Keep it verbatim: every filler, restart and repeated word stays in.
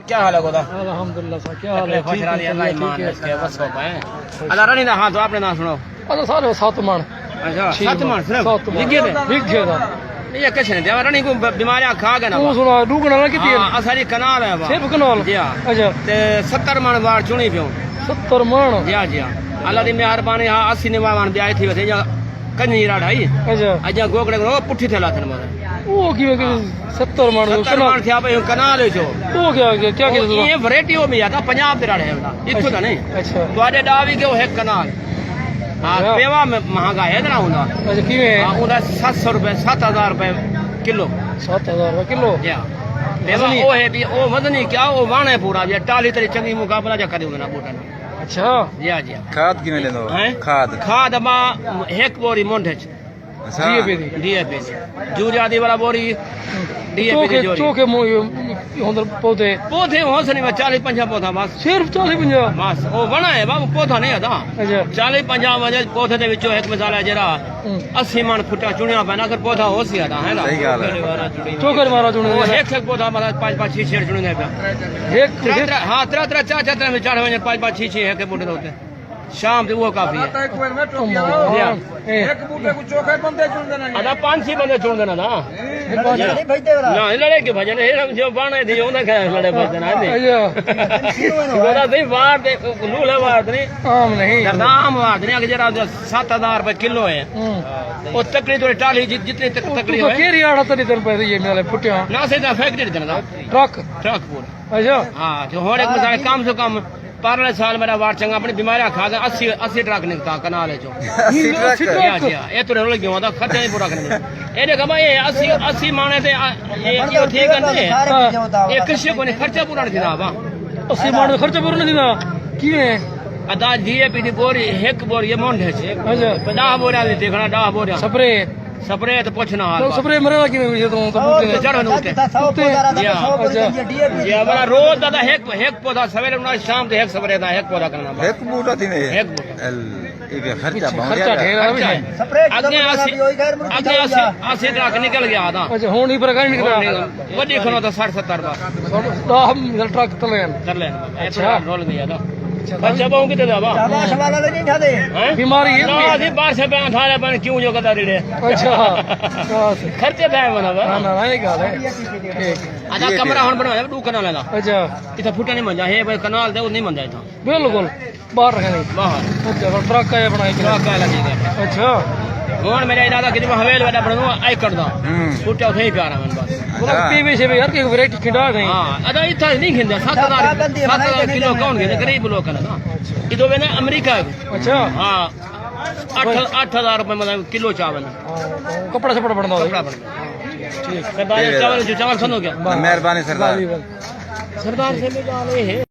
کیا حال ہے گودا؟ الحمدللہ سر، کیا حال ہے؟ تکلیف خوش ٹھیک ہے، رہی، اللہ طبیعت ایمان ٹھیک ہے؟ رکھے، بس ہو پائے۔ اچھا۔ اللہ رانی دا ہاں تو اپنے نام سناؤ۔ اچھا، سارے ست مݨ۔ اچھا، ست مݨ صرف؟ ست مݨ۔ وگھے دے؟ وگھے دا۔ یہ کچھ نہیں، دیوا رانی کو ب-، بیماریاں کھا گئے نا توں وا۔ سنا، ݙو کنال کیتی ہے؟ ہاں، اساری کنال ہے وا۔ صرف کنال؟ جی ہاں۔ اچھا۔ تے ستر مݨ وار چُݨی پیوں۔ ستر مݨ؟ جی ہاں، جی ہاں۔ اللہ دی مہربانی ہا، اسی نے واوݨ ٻیا تھی ویسے یا کنجی راڑ ہئی۔ اچھا۔ اڄاں گوگڑے کو پٹھی تھے لاتھن مارے۔ او کیویں کہ ستر مݨ ستر کنال۔ مݨ تھیا پئے کنال وچ۔ او کیا، کیا، کیا، او کیا؟ اے ورائٹی او بھی آتا، پنجاب دے راڑے ہوندا، اتھوں دا نہیں۔ اچھا۔ تہاݙے ݙا وی کہ او ہک کنال۔ ہاں، اچھا۔ پیوا میں مہنگا ہے نا ہوندا۔ اچھا، کیویں ہے؟ ہاں، اوندا ست سو روپے، ست ہزار روپے کلو۔ ست ہزار روپے کلو؟ جی ہاں۔ پیوا وزنی؟ او ہے بھی، او وزنی کیا، او واݨے پورا، جے ٹالی تیری چنگی مقابلہ جا کدی ہوندے نا بوٹا نا۔ اچھا۔ جی ہاں، جی ہاں۔ کھاد کیویں ݙیندو؟ ہیں؟ کھاد۔ کھاد ماں ہک بوری منڈھ وچ۔ اچھا۔ ڈی اے پی دی۔ ڈی اے پی دی۔ یوریا دی والا بوری، ڈی اے پی دی چوکھے، جوری۔ چوکھے مو-، ہوندے پودے۔ پودے ہو سنی میں چالیس پنجاہ پودا بس۔ صرف چالیس پنجاہ؟ بس، او وݨا ہے بابو، پودا نہیں آتا۔ اچھا۔ چالیس پنجاہ وجہ پودے دے وچوں ہک مثال ہے جڑا ہوں۔ اسی مݨ پھٹا چُݨیا پئے نا، اگر پودا ہو سی آتا ہے نا۔ صحیح ڳالھ ہے۔ چوکھے مارا چُݨے او۔ ہک ہک پودا مارا پنج پنج چھ چھ چُݨے پیا۔ ہک، ترا ہک۔ ترا، ہاں، ترا ترا چار چار ترا میں چڑھ ویندے پنج پنج چھ چھ ہک بوٹے دے اُتے۔ شام تے وہ کافی ہے۔ جی ہاں۔ اے۔ ہک بوٹے کو چوکھے بندے چُݨدے نے۔ ادا پنج چھ بندے چُݨدے نے نا۔ ہک بندہ نہیں بھجدے والا۔ نہ، لڑے کے بھجن، اے جو بانے دی، انہاں کے لڑے بھجدے نے، نہیں۔ اچھا۔ وہ تو نہیں، وار دے، لولے وار دے نہیں۔ عام نہیں۔ عام وار دے نہیں، اگر جڑا ست ہزار روپے کلو ہے۔ ہوں۔ وہ تکڑی تو ٹالی جت-، جتنی تک-، تکڑی تو ہوئے۔ کیری آڑا تری تر پہ یہ میرے پھٹیا۔ نہ سے دا فیکٹری دے نا۔ ٹرک۔ ٹرک پورا۔ اچھا۔ ہاں، تو ہر ایک مثال کم سے کم پارلے سال میرا وار چنگا اپنی بیماریاں کھا گئے، اسی، اسی ٹرک نکتا کنال چوں۔ اسی ٹرک؟ جی ہاں، جی ہاں۔ اے تو رول گیوں دا خرچہ نہیں پورا کرنے۔ اے نے کہا، اے اسی، اسی مانے تے، آ، اے کیوں ٹھیک ہے تے؟ ہاں۔ اے کشے کو نہیں خرچہ پورا نہیں تھا با۔ اسی مانے خرچہ پورا نہیں تھا۔ کیویں؟ ادا جی اے پی دی بوری، ایک بوری اے مونڈ ہے۔ اچھا۔ ݙاہ بوریاں دی دیکھنا، ݙاہ بوریاں۔ سپرے۔ سپرے تے پوچھنا حال تو بات۔ سپرے مرے دا کیویں وچ تو، تو او، بوٹے تے چڑھن اتے۔ جی ہاں۔ اچھا۔ جی ہاں، بڑا روز دا، دا ہک، ہک پودا سویرے اُٹھنا، شام تے ہک سپرے دا، ہک پودا کرنا بس۔ ہک بوٹا تھی نہیں۔ ہک بوٹا۔ ال-، اے بھی خرچہ پچھے بہت خرچہ زیادہ۔ ڈھیر ہے۔ خرچہ ہے۔ سپرے اڳے اسی، اڳے اسی، اسی ٹرک نکل گیا تھا۔ اچھا، ہݨ ہی پر کہیں نکلدا۔ وݙی کھڑو تھا سٹھ ستر دا۔ ݙاہ ٹرک تلے ہن۔ تلے ہن۔ اچھا۔ رول گیا تھا۔ اچھا، بچہ بہوں کتنے دا وا؟ شاباش والا لے نہیں کھاتے۔ ہیں؟ بیماری ہے نا، کوئی؟ اسی بارش پہ اندھارے پہ کیوں جو کدا ریڑے؟ اچھا۔ خرچے پہ منا وا۔ نہ، نہ، یہ گل ہے۔ ٹھیک۔ ادا کمرہ ہن بݨایا ݙو کنال دا۔ اچھا۔ اتھاں پھٹا نہیں منجا، ہے بھائی کنال دے، او نہیں منجا اتھاں۔ بالکل۔ باہر رکھنے۔ باہر۔ اچھا، پر ٹرک آیا بݨا کے۔ ٹرک آیا لگے گا۔ اچھا۔ ہن میرا ارادہ کہ میں حویل وڈا بݨاؤں، آئی کر دا۔ ہوں۔ پھٹا اتھے ہی پیارا من بس۔ اچھا۔ پی وی سی بھی ہر کہیں ورائٹی کھنڈا ہے۔ ہاں، ادا اتھاں نہیں کھندا، ست ہزار، ست ہزار کلو کون گھندا؟ غریب لوگ ہیں نا۔ اچھا۔ ادھر ویندے امریکہ۔ اچھا۔ ہاں۔ اٹھ، اٹھ ہزار روپے مطلب کلو چاول۔ ہاں، کپڑا شپڑا بݨدا ہووے۔ کپڑا بݨدا۔ ٹھیک۔ سردار ٹھیک ہے۔ چاول جو چاول سنو کیا؟ مہربانی سردار۔ سردار سے بھی ڳالھ اے ہے۔